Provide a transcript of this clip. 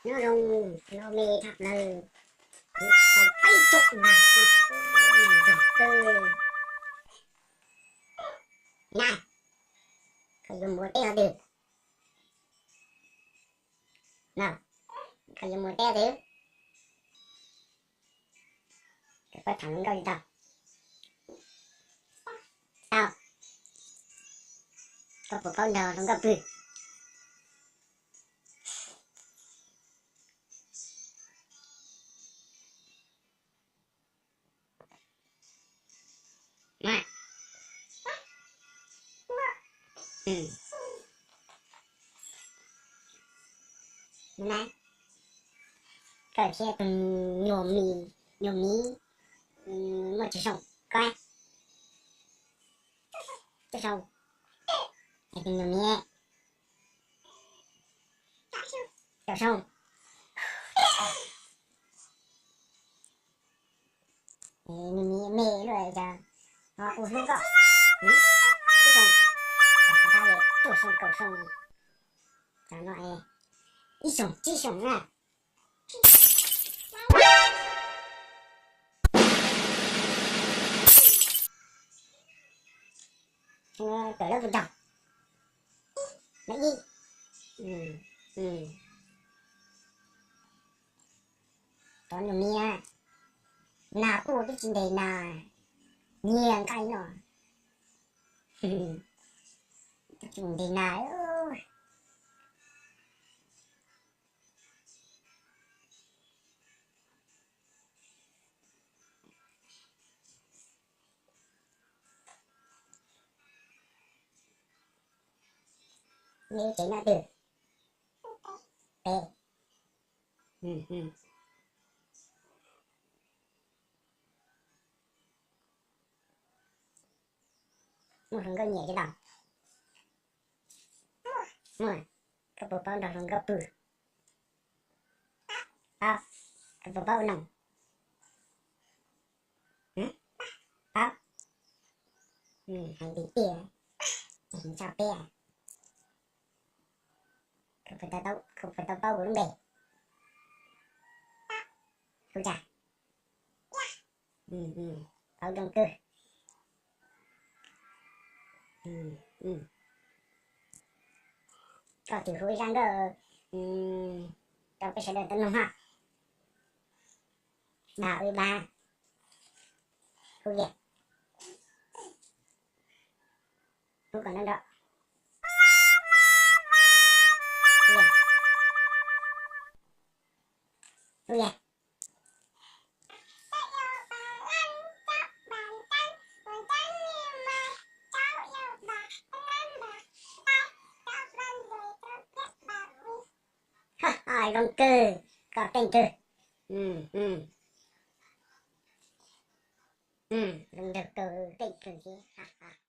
Nyob zoo, nyob me dhau plaws, kuv tau peb caug mas, zoo kawg. Nai, koj yuav mus teb qhov twg? No, koj yuav mus teb qhov twg? Koj puas tham hluas nkauj li tau? Tau. Koj puas paub nrog hluas nkauj pw? Koj thiab tus nyuag mi, nyuag miv, muaj tsawg xyoo? Koj, tsawg xyoo? Es tus nyuag miv, caum xyoo. Nws me me luaj, cas ho ua hlub koj? Ib xyoo, cuaj xyoo, kaum xyoo, cov no ib xyoo tsib xyoo na. Kawm lab tus nraug, lab ib. Cov nus niam, nas quaj twb tsis ntes nas, nyiag nqaij noj, twb tsis ntes nas. Nej lub tsev nyob twg? Pem. Muaj hluas nkauj nyiam tsis tau? Muaj. Koj puas paub nrog hluas nkauj pw? Paub. Koj puas paub ua noog? Paub. Hais tiag tiag, tsis ntshai peb. Koj puas tau paub kuv lub npe? Hu cas? Paub zoo kawg. Koj thim hu ib zaj nkauj rau peb sawv daws tau mloog hab. Ba ub ba. Hu yam. Hu kom nrov nrov. Hu yam. Zoo kawg, koj keej kawg. Zoo kawg, keej kawg thiab.